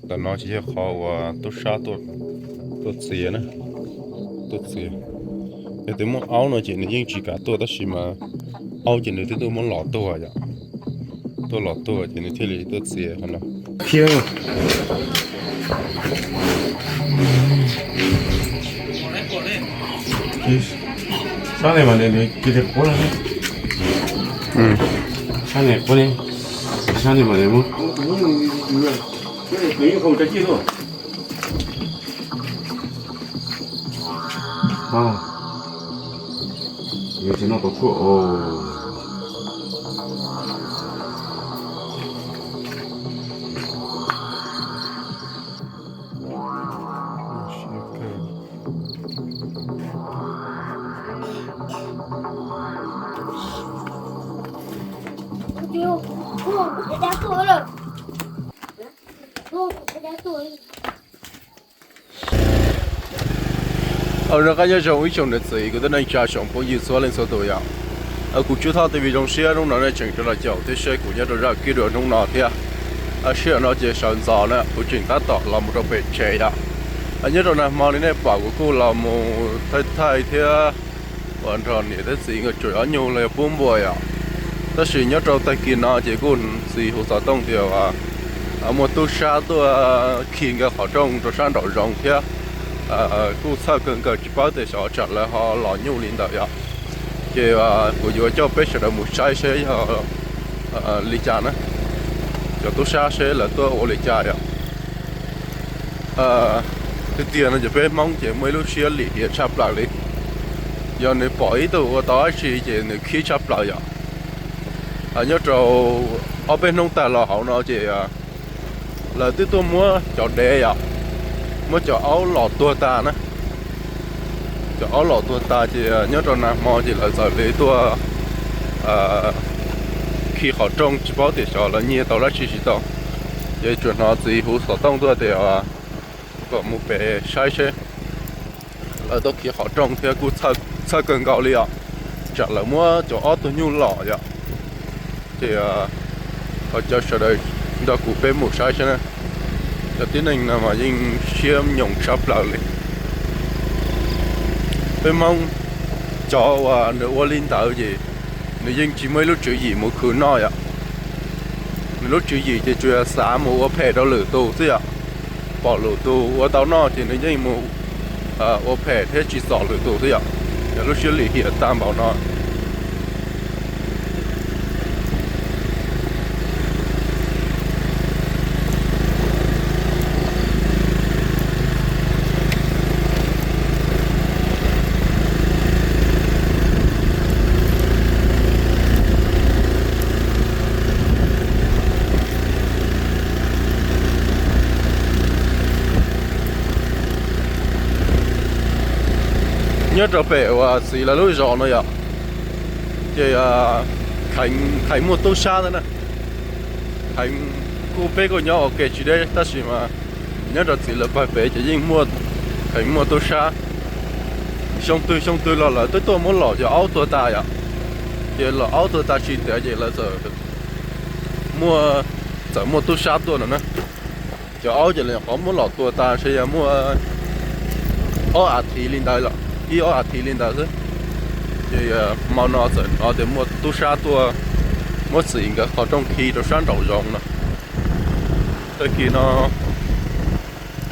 Ntawm no ces yog qhov uas tub sab tuaj txiav na, tuaj txiav. Yog tias muaj aub no ces nws yeej tsis kam tuaj, tab sis mas aub ces nws twb tuaj muab los tuag yom, tuaj los tuag ces nws thiaj li tuaj txiav qhov no. Sab ne mas nws cia li qub lawm. Sab ne qub ne, sab ne mas nws muab. Nws tsis noj tau tshuaj os. Ua rov qab nyob zoo ib tsoom niam txiv kwv tij neej tsa tsoom phooj ywg txhua leej txhua tus yom. Kuv Tswb Thoj T V zoo siab hnub no nej tseem rov los caum thiab saib kuv nyob rau zaj kib dua hnub no thiab. Sij hawm no ces sawv ntxov na kuv tseem tab tom los mus rau pem tsev yom. Nyob rau nag hmo li nej pom kuv kuj los mus thaij thaij thiab ua nrog niam thiab txiv nkawd tsuam ob nyuj los yog pub npua yom. Tab sis nyob rau tag kis no ces kuj txiv hu xov tooj tias muaj tub sab tuaj khi nkawd qhov rooj rau sab nraum zoov thiab. Kuj txhawj kawg nkaus tsis paub tias xyov tsam lawv ho los nyuj li ntawd yom. Ces kuv yuav coj peb sawv daws mus saib seb yog li cas na, cov tub sab seb lawv tuaj ua li cas yom. Tiag tiag no ces peb Hmoob ces muaj ib lub siab lim hiam tshaj plaws li. Yog nws pom ib tug ua tau dab tsi ces nws khib tshaj plaws yom. Nyob rau ob peb hnub tag los hauv no ces lawv twb tuaj muab cov dev yom, muab cov aub los tuag tas na. Cov aub los tuag tas ces nyob rau nag hmo ces lawv txawm li tuaj khi qhov rooj tsis paub tias xyov lawv nyiag tau dab tsi tsis tau. Ces tsuas hnov txiv hu xov tooj tuaj tias kom mus pem saib seb lawv tuaj khi qhov rooj thiab kuj txhawj kawg nkaus li os. Tsam lawv muab cov ob tug nyuj los yom. Ces thov caw sawv daws nrog kuv peb mus saib seb na. Cov tib neeg no mas yeej siab nyoos tshaj plaws li. Peb Hmoob cov uas nws ua li ntawd ces nws yeej tsis muaj ib lub tswv yim mus khwv noj yom. Nws lub tswv yim ces tsuas yog xav mus ua phem rau lwm tus xwb yom. Pom lwm tus ua tau noj ces nws yeej mus ua phem thiab tsis txom lwm tus xwb yom. Yog lub siab lim hiam tag npaum no. Nyob rau pem uas txiv lawv lub zos no yom, ces kheev muaj tub sab ntawd na. Kheev kuj peb kuj nyob ua ke tsis deb tab sis mas nyob rau txiv lawv pawg pem ces yeej muaj, kheev muaj tub sab. Xyoo twg xyoo twg los lawv twb tuaj muab los cov aub tuag tas yom. Ces los aub tuag tas tsis tas ces lawv txawm muaj, txawm muaj tub sab tuaj no na. Cov aub ces lawv nyuam qhuav muab los tuag tas ntshe yog muaj ob as thiv li ntawd los ib ob as thiv li ntawd xwb. Ces hmo no txawm hnov tias muaj tub sab tuaj muab txiv nkawd qhov rooj khi rau sab nraum zoov no. Tag kis no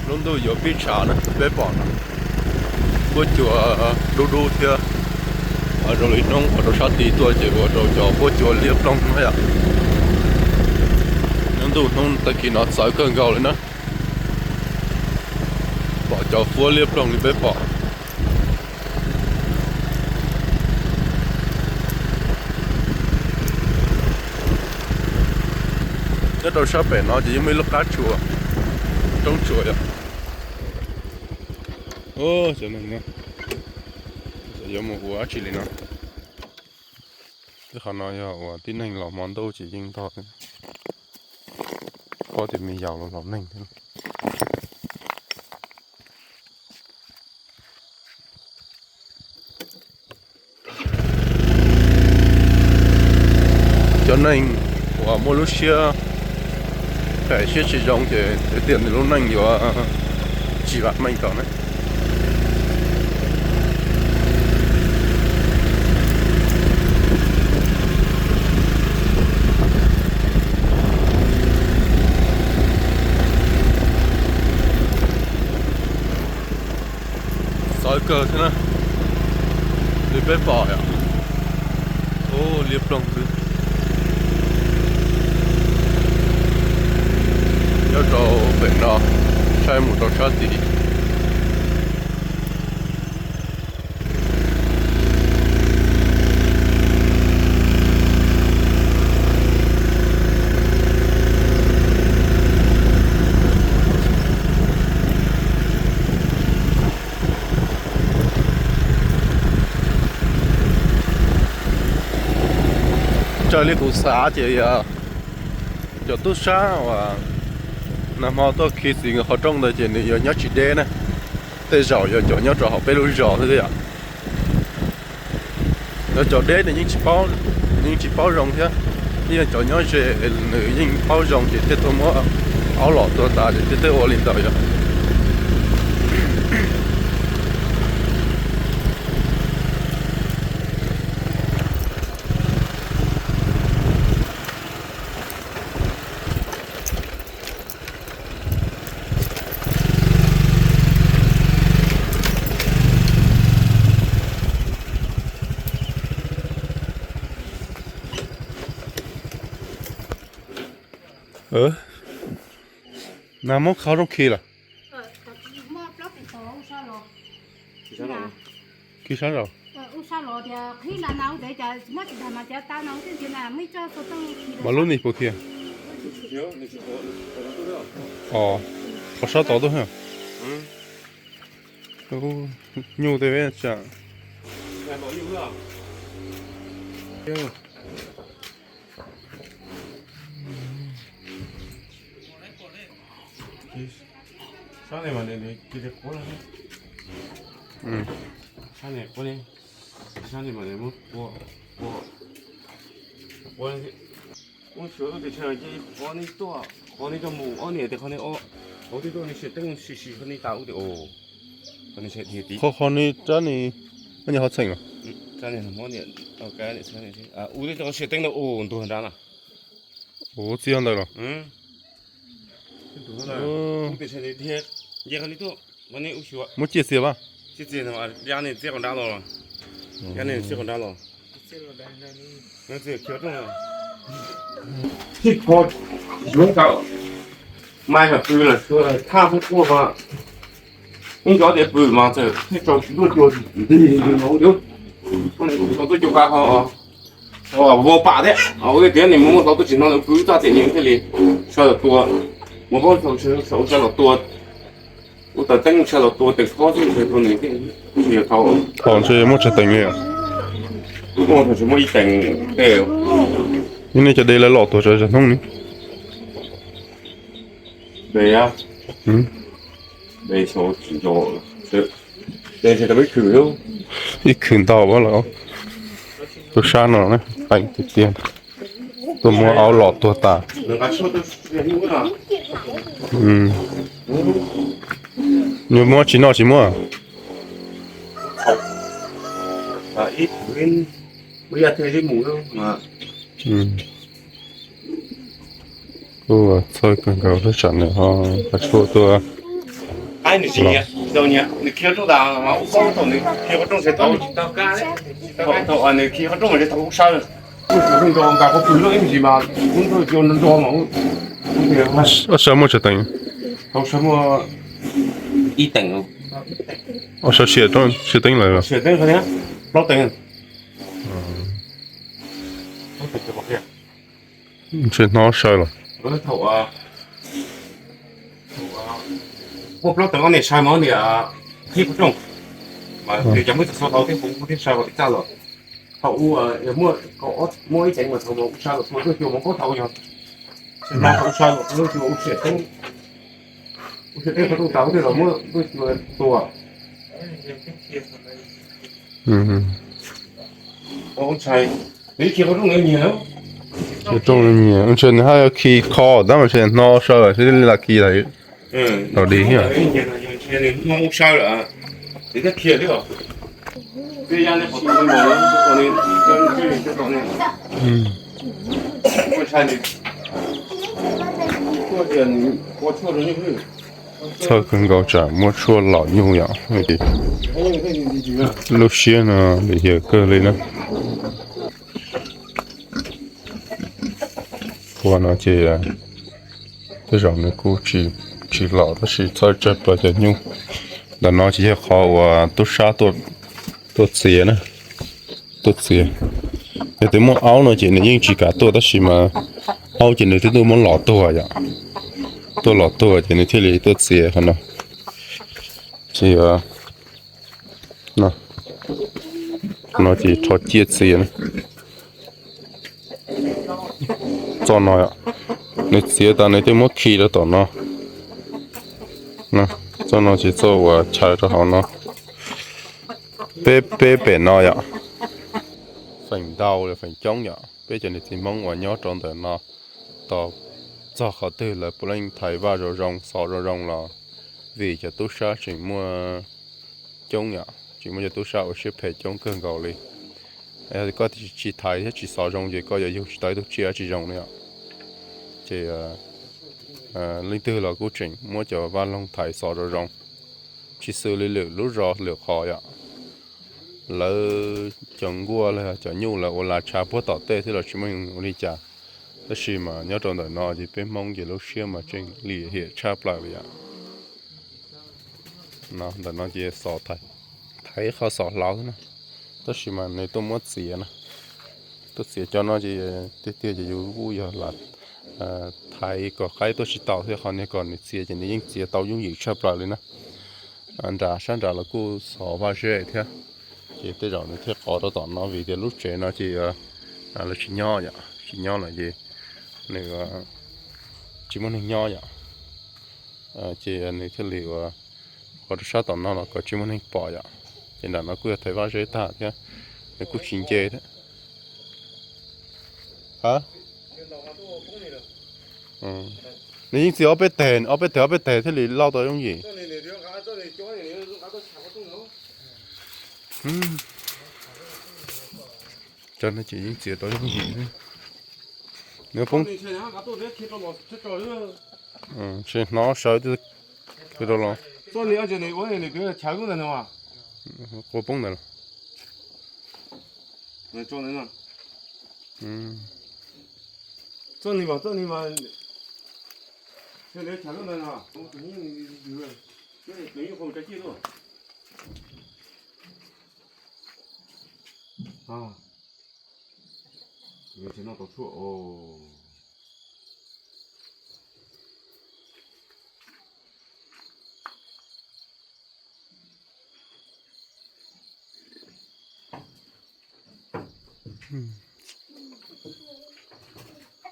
lub ntuj yuav pib tshav na, peb pom no, huab cua dub dub thiab. Zoo li hnub qhov rau sab tid tuaj ces ua rau cov huab cua liab ploog na yom. Lub ntuj hnub tag kis no txawv kawg nkaus li na, pom cov huab liab ploog li peb pom. Nyob rau sab pem no ces yeej muaj ib lub qab tsuas, roob tsuas yom. Cov neeg no yuav mus ua dab tsi li no? Tej qhov no yog uas tib neeg los hmo ntuj ces yeej ntog, paub tias me yaus los los neeg thiab. Cov neeg uas muaj lub siab Txawm siab tsis zoo ces tias nws lub neej yuav tsis vam meej rau na. Txawv kawg thiab na, li peb pom yom. Ub, liab ploog xwb. Nyob rau pem no, saib mus rau sab tid. Raws li kuv xav ces yog cov tub sab uas nag hmo tuaj khi txiv nkawd qhov rooj ntawd ces nws yuav nyob tsis deb na. Tej zaum yog cov nyob rau hauv peb lub zos xwb yom. Yog cov deb nws yeej tsis paub, nws yeej tsis paub zoo thiab. Yeej yog cov nyob ze nws yeej paub zoo ces thiaj tuaj muab aub los tua tas ces thiaj tuaj ua li ntawd yom. Nag hmo muab qhov rooj khi lawm. Khi sab zaum. Mas lub nis puas khi? Os, qhov sab tod tuaj. Nyuj tej peb tsam. Sab ne mas nws cia li quav. Sab ne quav li, sab ne mas nws muab quav, quav, quav. Ub, xyov tus tshav cia li quav ne tuaj, quav ne tuaj mus ob niam tes qhov ne, qhov twg tuaj ne siab teeb sim sim qhov ne tas ub tias os. Qhov ne rab ne, nyob qhov txheem los? Ub, siab teeb no ub ntuag nrab na. Ub, txiv ntawd los? Muab ciaj txias pab. Txiaj txias no, ya ne txiaj qos nrab los. Ya ne txiaj qos nrab los. Txij ko yuav tau mais mas pw los thaj qhuab quaj mas ib cov tias pw mas txawm thiaj tau tuaj cua nti no thiab. Tau tuaj cua ka ho vau pam thiab. Ua tias nws muaj tau tuaj tsis no nws pw txaj tias nws thiaj li sawv los tua. Muaj paub sawv los tua, ua tawm teeb sawv los tua tes khob xwb nws thiaj li tau. Thaum ntshe muaj tsawg teev li. Muaj thaum ntshe muaj ib teev tej. Ib nej cov de lawv los tuag tsawg hnub ni? De, de xyov tsis nco, de ntshe tau ib khwm, ib khwm ntau lawm. Tus sab no na, peem tiag tiag, tuaj muab aub los tuag tas. Nws muab tsis noj tsis muab. Kuj txhawj kawg nkaus lub tsam nws ho qas tshuaj tuaj. Ob sawv muaj tsawg teev? Ob sawv siav teev lawm. Ntshe hnov sawv los. Muaj plaub teev ob niam sai mas ob niam qhib qhov rooj, mas nws cov muab txog tau thiab kuv thiaj sai ib txaj los. Thaum ub muaj ib teev mas thaum ub sai los tua tuaj cua mas kob tau yog. Tsis no thaum ub sai los tua tuaj cua ua siam teeb, ua siam teeb qhov rooj tas thiaj los muab tuaj cua tua. Ntshai, nws ib khi qhov rooj nws nyiag. Rooj nyiam ntshe nws haj yog khi kho tab mas ntshe hno saw xwb li las khi los di thiab. Txhawj kawg nkaus tsam muab tshuaj lom nyuj yom. Lub siab no lim hiam kawg li na. Ua no ces tej zaum nws kuj tsis los tab sis txhawj tsawg plaws cov nyuj. Ntawm no ces yog qhov uas tub sab tuaj txiav na, tuaj txiav. Yog tias muaj aub no ces nws yeej tsis kam tuaj tab sis mas aub ces nws twb tuaj muab los tuag yom, tuaj los tuag ces nws thiaj li tuaj txiav qhov no. Ces no ces rho ciaj txiav na. Txoj no nws txiav tas nws thiaj muab khi rau tom no. Txoj no ces txoj uas chaw rau hauv no. Peb peb pem no yom, feem ntau feem coob yom, peb cov niam txiv Hmoob uas nyob rau ntawm no tos txog qhov twg lawv puav leej thaiv vaj zoo zoo xov zoo zoo los vim cov tub sab tseem muaj coob yom, tseem muaj cov tub sab ua siab phem coob kawg nkaus li. Yog koj tsis thaiv thiab tsis xov zoo ces koj yuav yug tsis tau ib tug tsiaj dab tsi zoo li yom. Ces leej twg los kuj tseem muab cov vaj loog thaiv xov zoo zoo, tsis xws li lwm lub zos lwm qhov yom. Lawv cov nkuaj los yog cov nyuj lawv ua las tshav puag tom tej thiab los tsis muaj ua li cas. Tab sis mas nyob rau ntawm no ces peb Hmoob ces lub siab mas tseem lim hiam tshaj plaws li yom. Ntawm no ces xov thaiv, thaiv qhov xov hlauv na, tab sis mas nws tuaj muab txiav na. Tuaj txiav cov no ces tiag tiag ces yus kuj yog lam thaiv kom qaib tuaj tsis tau thiab, qhov niag kom nws txiav ces nws yeej txiav tau yooj yim tshaj plaws li na. Nram sab nram los kuj xov vaj zeb thiab, ces tej zaum nws thiaj qov rau tom no vim tias lub tsev no ces lawv tsis nyob yom, tsis nyob lawm ces nws tsis muaj neeg nyob yom. Ces nws thiaj li ua qhov rau sab tom no los kom tsis muaj neeg pom yom. Ces nram no kuj yog thaiv vaj zeb tag thiab, nws kuj tsis nce thiab. Nws yeej txiav ob peb teg, ob peb teg ob peb teg thiaj li lauj tau yooj yim. Cov no ces yeej txiav tau yooj yim. Nws poob, ntshe hnov sawv twb rau los. Qua poob ntawd los.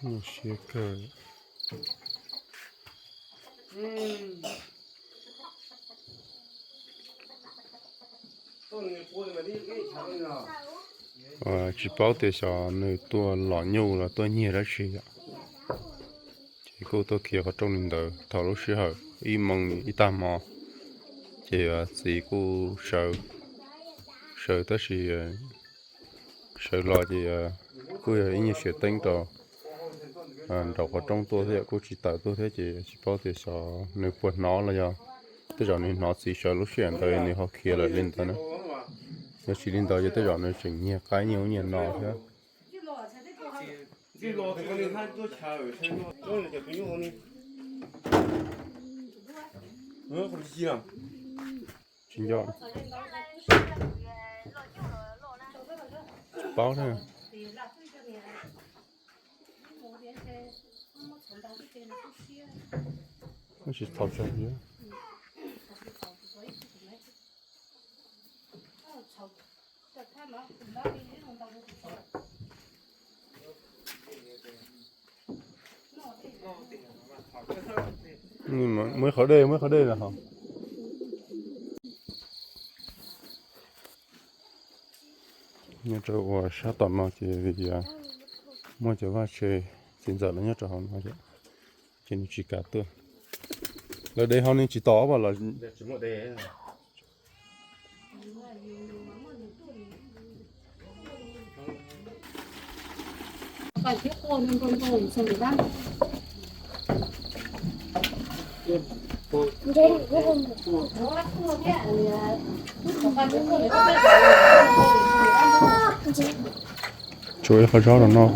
Nyuaj siab kawg. Tsis paub tias xyov nws tuaj lom nyuj los tuaj nyiag dab tsi yom. Ces kuj tuaj khiav qhov rooj li ntawd thaum lub sij hawm ib moo ib tag hmo, ces txiv kuj sawv, sawv tab sis sawv los ces kuj yog ib nyuag siav teeb rau nraum qhov rooj tuaj thiab kuj tsis tawm tuaj thiab ces tsis paub tias xyov nws puas hnov los yog tej zaum nws hnov txiv sawv lub sij hawm ntawd nws ho khiav lawm li ntawd na. Yog tsis li ntawd ces tej zaum nws tseem nyiag qaib nyiag ub nyiag no thiab. Tsis nco, tsis paub thiab. Tsis txhaum tsawg thiab. Muab qhov dej, muab qhov dej los ho. Nyob rau ua sab tom no ces vim Muaj cov vaj tse txiv ntxawm los nyob rau hauv no, ces nws tsis kam tuaj. Lawv de hauv nws tsis tom ob los. Tshuav ib qho zaub rau noj.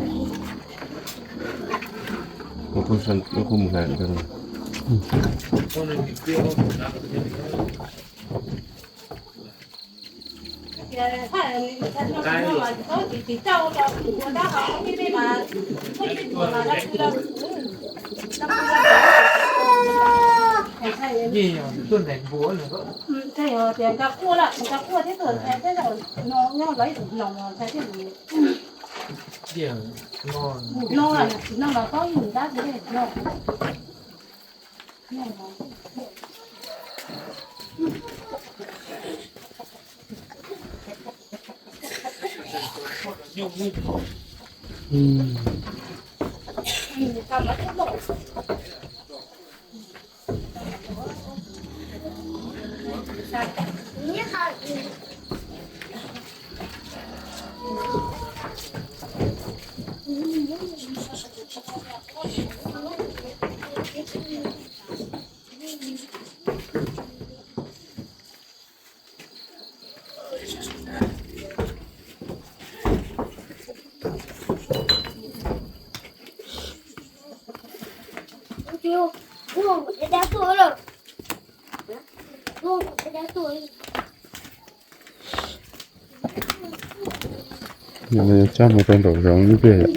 Coj mus rau nraum zoov ib pliag.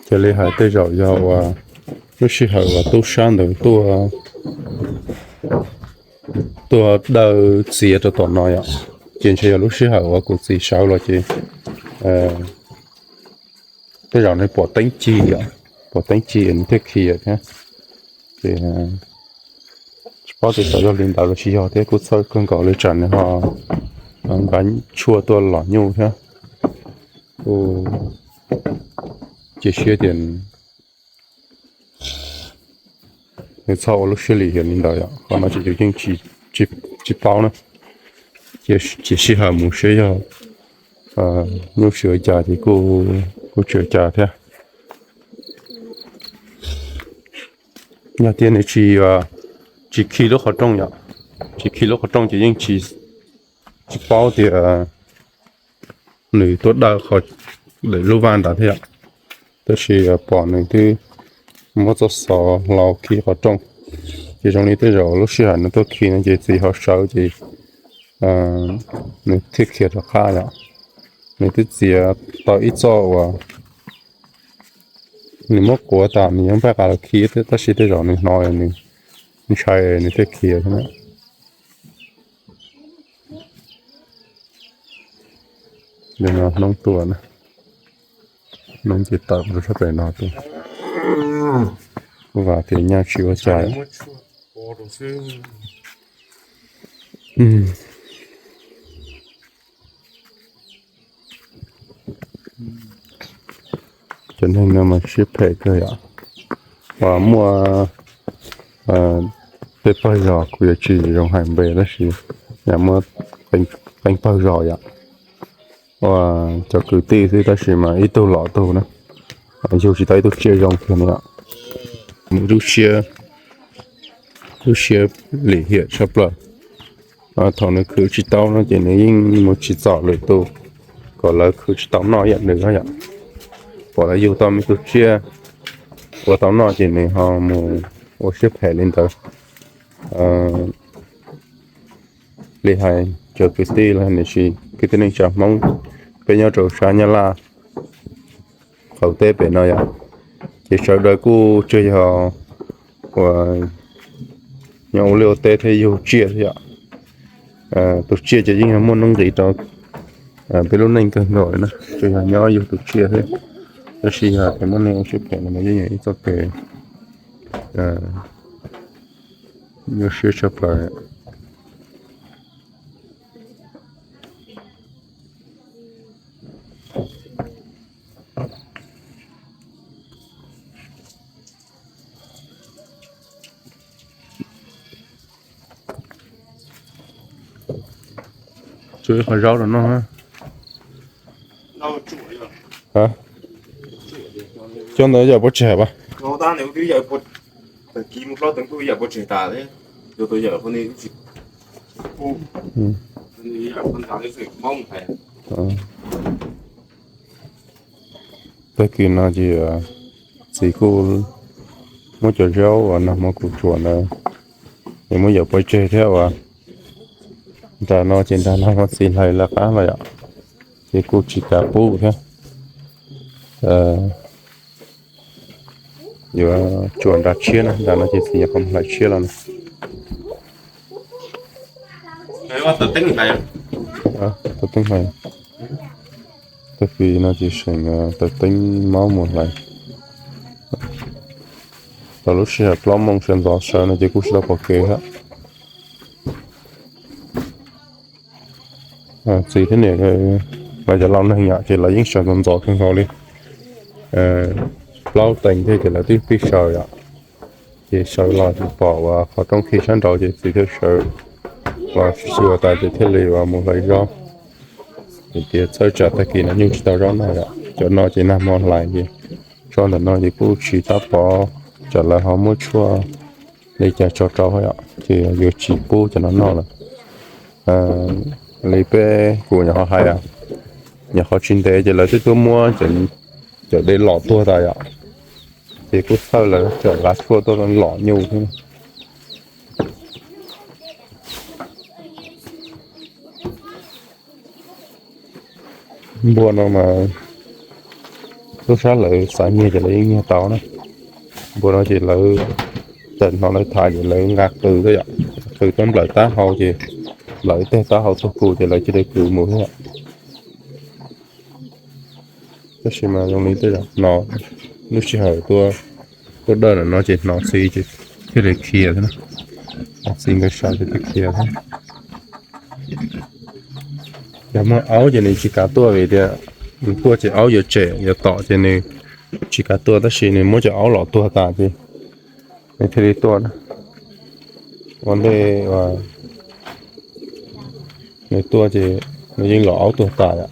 Cia li hais tej zaum yog uas lub sij hawm uas tub sab ntawd tuaj, tuaj daws txiav rau tom no yom, ces ntshe yog lub sij hawm uas kuv txiv sawv los ces tej zaum nws pom teeb ci yom, pom teeb ci nws thiaj khiav thiab. Ces tsis paub tias xyov yog li ntawd los tsis yog thiab, kuj txhawj kawg nkaus li tsam nws ho nqa tshuaj tuaj lom nyuj thiab. Kuj cia siab tias nws txhob ua lub siab lim hiam li ntawd yom, qhov no ces yeej tsis paub na. Cia sij hawm mus seb yog nyuj tsis ua cas ces kuj tsis ua cas thiab. Yog tias nws tsis, tsis khi lub qhov rooj yom, tsis khi lub qhov rooj ces yeej tsis paub tias nws tuaj daws qhov lub vaj ntawd thiab yom. Tab sis pom nws twb muab txoj xov hlau khi qhov rooj, ces zoo li tej zaum lub sij hawm nws tuaj khi no ces txiv ho sawv ces nws thiaj khiav rov qab yom. Nws twb txiav tau ib txoj uas nws muab quav tas nws yuav npaj qas los khi thiab, tab sis tej zaum nws hnov, nws ntshai nws thiaj khiav thiab na. Hnoob tuaj na, hnoob ces tawm rau sab pem no tuaj, kuj vam tias nyaj tsis ua cas. Cov neeg no mas siab phem kawg yom. Uas muaj tej pawg zos, kuv yuav tsis zoo hais npe tab sis yog muaj qee pawg zos yom, uas cov kwv tij xwb tab sis mas ib tug lom tug na, yug tsis tau ib tug tsiaj zoo kiag no yom. Nws lub siab, lub siab lim hiam tshaj plaws. Thaum nws khwv tsis tau no ces nws yeej mus tsim txom lwm tus kom lawv khwv tsis tau noj ib yam nws yom. Pom lawv yug tau me tug tsiaj ua tau noj ces nws ho mus ua siab phem li ntawd. Li hais cov kwv tij los sis kwv tij neej tsa Hmoob, peb nyob rau sab Nyab Laj qaum teb pem no yom, ces sawv daws kuj tsuas yog uas nyob ua liaj ua teb thiab yug tsiaj thiab yom. Tus tsiaj ces yeej yog muaj nuj nqis rau peb lub neej kawg nkaus li na, tsuas yog nyob yug tus tsiaj thiab. Tab sis yog tias muaj neeg ua siab phem no mas yeej yog ib txoj kev nyuaj siab tshaj plaws. Qhov zaub rau noj. Cov ntawd yog puas tseg pas? Tag kis no ces txiv kuj muab cov zaub uas nag hmo kuv tsuam ntawd, es muab yawm pov tseg thiab uas nram no ces nram no ho txiv hlais lawv qab los yom, ces kuj tsis kav pub thiab. Yuav tsuam nram tshiab na, nram no ces txiv nyuam qhuav hlais tshiab los na. Tau teeb hlais. Tag kis no ces seem tau teeb maub mus hlais. Tau lub sij hawm plaub moos sawv ntxov sawv no ces kuj tsis tau pom kev thiab. Txiv thiab niam, lawv cov laus neeg yom ces lawv yeej sawv ntxov ntxov kawg nkaus li. Plaub teev thiab ces lawv twb pib sawv yom. Ces sawv los ces pom uas qhov rooj khi sab nraud ces txiv thiaj sawv los xyuas tas ces thiaj li uas mus hlais zaub. Ces tias txhawj tsam tag kis no nyuj tsis tau zaub noj yom, cov no ces nag hmo hlais ces tso ntawm no ces kuj tsis tab pov tsam lawv ho muab tshuaj li cas tso rau yom, ces yuav tsis pub cov no noj lawm. Li peb kuv nyuam qhuav hais, nyuam qhuav tsis ntev ces lawv twb tuaj muab cov dej lom tuag tas yom, ces kuj txhawj lawv tseem nqa tshuaj tuaj lom nyuj thiab. Npua no mas tub sab lawv xav nyiag ces lawv yeej nyiag tau na. Npua no ces lawv tawm hnov lawv tham ces lawv nqa qws xwb yom, qws tuaj nplawm taub hau ces nplawm tej taub hau tuag kuj ces lawv cia li kwv mus thiab yom. Tab sis mas zoo li tej zaum no lub sij hawm tuaj dawj ntawm no ces hnov txiv ces thiaj li khiav thiab, txiv nkawd sawv ces thiaj khiav thiab. Yog muaj aub ces nws tsis kav tuaj vim tias nws tuaj ces aub yuav tsem yuav tom ces nws tsis kav tuaj, tab sis nws muab cov aub lom tuag tas ces nws thiaj li tuaj. Ua ntej nws tuaj ces nws yeej lom aub tuag tas yom.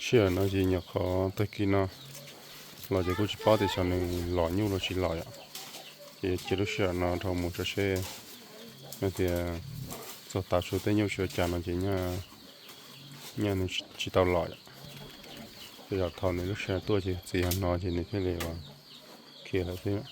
Sij hawm no ces nyuam qhuav tag kis no los ces kuj tsis paub tias xyov nws lom nyuj los tsis lom yom. Ces cia lub sij hawm no dhau mus tso seb tias txog tav su tej nyuj sua cas no ces nyaj nyob nws tsis tau los yom. Tej zaum thaum nws lub sij hawm tuaj ces txiv ho hnov ces nws thiaj li ua khiav lawm xwb.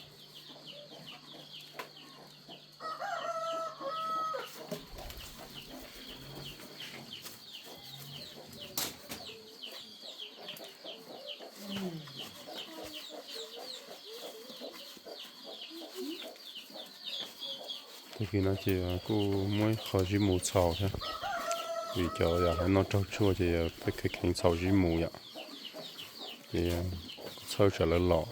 Tag kis no ces kuj muab ib qho zib mus txhaus thiab, vim cov yam hais noj raug tshuaj ces peb kheev kheev txhaus zib mus yom. Ces txhawb tsam lawv los,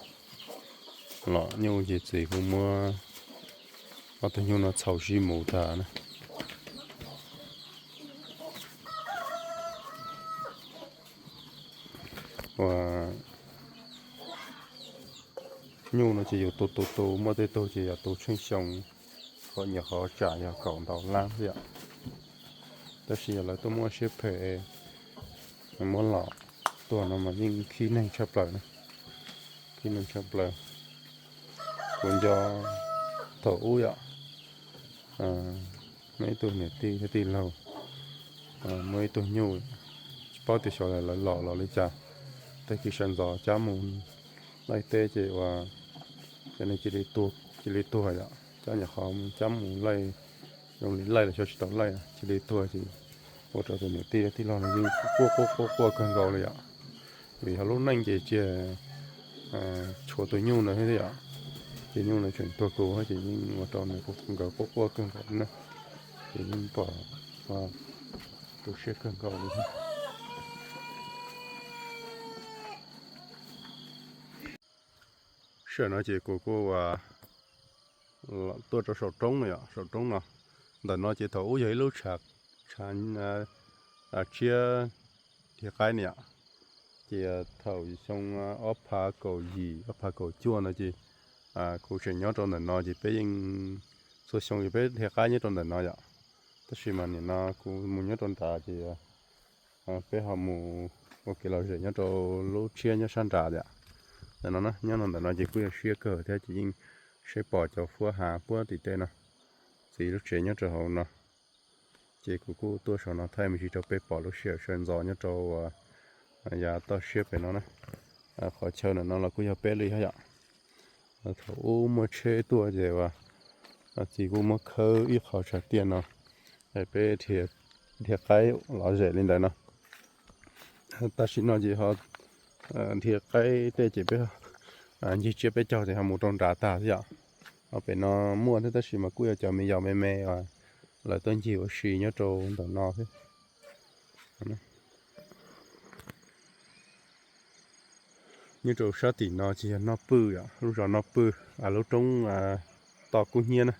los nyuj ces txiv kuj muab ob tug nyuj no txhaus zib mus tag na. Ua nyuj no ces yus tu tu tu, muaj tej tug ces yog tu tsheej xyoo, qhov nyiam qhov tsam yog kaum ntau lab xwb yom. Tab sis yog lawv tuaj muaj siab phem, muab los tuag no mas yeej khib neeg tshaj plaws na, khib neeg tshaj plaws. Kuv nco thaum ub yom, muaj ib tug niam tij thiab tij laug muaj ib tug nyuj, tsis paub tias xyov lawv los los li cas, tag kis sawv ntxov cab mus laij teb ces ua, ces nws cia li tuag, cia li tuag yom, cab nyuam qhuav cab mus laij, zoo li laij los xyov tsis tau laij, cia li tuag ces ua rau tus niam tij tij laug no yeej quaj quaj quaj quaj kawg nkaus li yom. Vim yog lub neej ces cia tshuav tus nyuj no thiab yom, ces nyuj no tseem tuag kuv ces yeej ua rau nws nkawd quaj quaj kawg nkaus na, ces yeej pom tu siab kawg nkaus li thiab. Sij hawm no ces kuv kuj tuaj rau saum roob no yom, saum roob no. Ntawm no ces thaum ub yog ib lub tshav, tshav tshiab dhia qaib ne yom. Ces thaum xyoo ob phav kaum yim ob phav kaum cuaj no ces kuv tseem nyob rau ntawm no ces peb yeej, txhua xyoo ces peb dhia qaib nyob rau ntawm no yom. Tab sis mas nim no kuv mus nyob rau nrad ces peb ho mus ua kev lom zem nyob rau lub tshiab nyob sab nrad yom. Ntawm no na, nyob no ntawm no ces kuj yog siab kawg thiab ces yeej saib pom cov fuab hav puag tim tej no, txiv lub tsev nyob rau hauv no. Ces kuv kuj tuaj saum no thaij me ntsis rau peb pom lub sij hawm sawv ntxov nyob rau yav toj siab pem no na. Qhov chaw ntawm no los kuj yog peb li thiab yom. Thaum ub muaj tsheb tuaj ces txiv kuj muab khawb ib qho tshav tiaj no, peb dhia qaib lom zem li ntawd no. Tam sim no ces ho dhia qaib tej ces peb ncig tsiab peb caug ces ho mus rau nrad tag thiab yom. Ho pem no muaj thiab tab sis mas kuj yog cov me yos me me, lawv tuaj ncig ua si nyob rau ntawm no thiab. Nyob rau sab tim no ces yog Noj Pwj yom, lub zos Noj Pwj, lub roob Toj Kub Hnyiab na.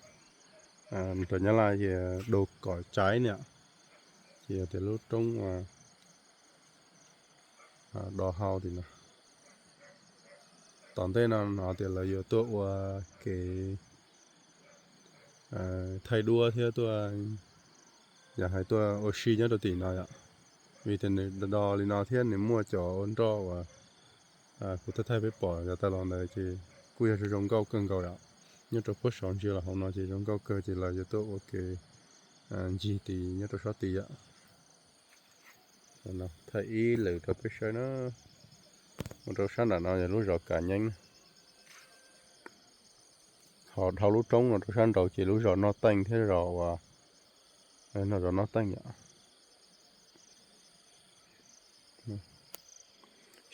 Rau Nyab Laj ces Đồi Cỏ Cháy ne, ces yog tias lub roob do hau tim no. Tom ntej no hnov tias lawv yuav tuaj ua kev thaij duab thiab tuaj, yog hais tuaj ua si nyob rau tim no yom. Vim tias nws do li no thiab nws muaj cov ua nroj uas kuv thaij thaij peb pom yav tag los ntawd ces kuj yog zoo zoo nkauj kawg nkaus yom. Nyob rau puag saud ntsia los hauv no ces zoo nkauj kawg ces lawv yuav tuaj ua kev ncig tid nyob rau sab tid yom. Thaij ib lwm rau peb saib na. Mus rau sab nram no yog lub zos Kav Nyeeb na. Ho dhau lub roob no rau sab nraud ces lub zos Noj Teej thiab zos uas, no zos Noj Teej yom.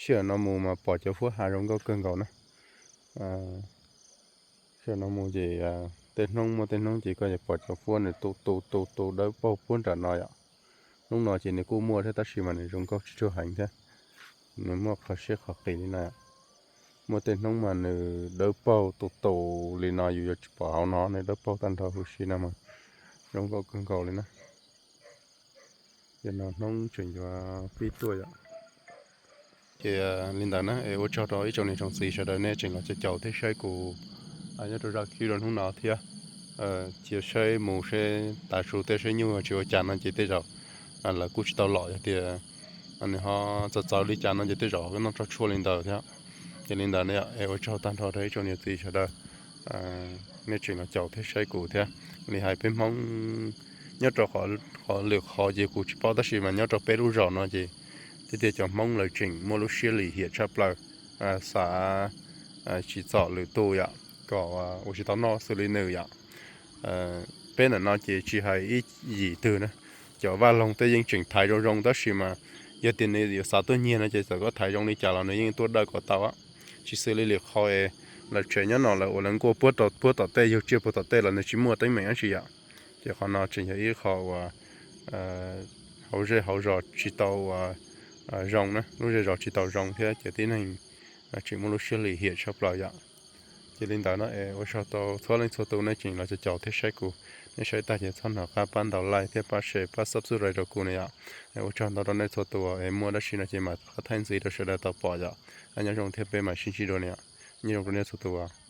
Sij hawm no mus mas pom cov fuab hav zoo nkauj kawg nkaus na. Sij hawm no mus ces tej hnub muaj tej hnub ces koj yuav pom cov fuab nws tu tu tu tu dawb paug puag nram no yom. Hnub no ces nws kuj muaj thiab tab sis mas nws zoo nkauj tsis tshua heev thiab, nws muaj qhov siab qhov qis li no. Muaj tej hnub mas nws dawb paug tu tu li no yus yuav tsis pom hauv no, nws dawb paug tag nrho huv si no mas zoo nkauj kawg nkaus li na. Yog no hnub tseem yuav pib tuaj yom. Ces li ntawd na es ua tsaug rau ib tsoom niam tsoom txiv sawv daws nej tseem los caum caum thiab saib kuv nyob rau zaj clip rau hnub no thiab. Cia saib mus seb tav su tej saib nyuj tsis ua cas no ces tej zaum lawv kuj tsis tau los, yog tias nws ho txawv txawv li cas no ces tej zaum noj raug tshuaj li ntawd thiab. Ces li ntawd es ua tsaug tag nrho rau ib tsoom niam txiv sawv daws nej tseem los caum thiab saib kuv thiab. Li hais peb Hmoob Nyob rau qhov lwm qhov ces kuv tsis paub, tab sis mas nyob rau peb lub zos no ces tiag tiag cov Hmoob lawv tseem muaj lub siab lim hiam tshaj plaws, xav tsim txom lwm tus yom, kom ua tsis tau noj xws li nws yom. Peb ntawm no ces tsis hais ib yim twg na, cov vaj loog tej yeej tseem thaiv zoo zoo, tab sis mas yog tias nws yuav xav tuaj nyiag no ces txawm koj thaiv zoo li cas los nws yeej tuaj dawj kom tau. Tsis xws li lwm qhov es lawv tsev nyob no lawv ua lawv nkuaj puag tom tej, yug tsiaj puag tom tej los nws tsis muaj teeb meem dab tsi yom. Ces qhov no tseem yog ib qho uas hauv zej hauv zos tsis tau uas zoo na, lub zej zos tsis tau zoo thiab ces tib neeg tseem muaj lub siab lim hiam tshaj plaws yom. Ces li ntawd no es ua tsaug tau txhua leej txhua tus nej tseem los caum thiab saib kuv. Nej saib tag ces txhob hnov qab pab ntaus like thiab pab share pab subscribe rau kuv na yom. Ua tsaug ntau rau nej txhua tus, es muaj dab tsi no ces mam qhov thaij ntxiv rau sawv daws tau pom yom. Nyob zoo thiab peb mam sib ntsib dua na yom. Nyob zoo rau nej txhua tus.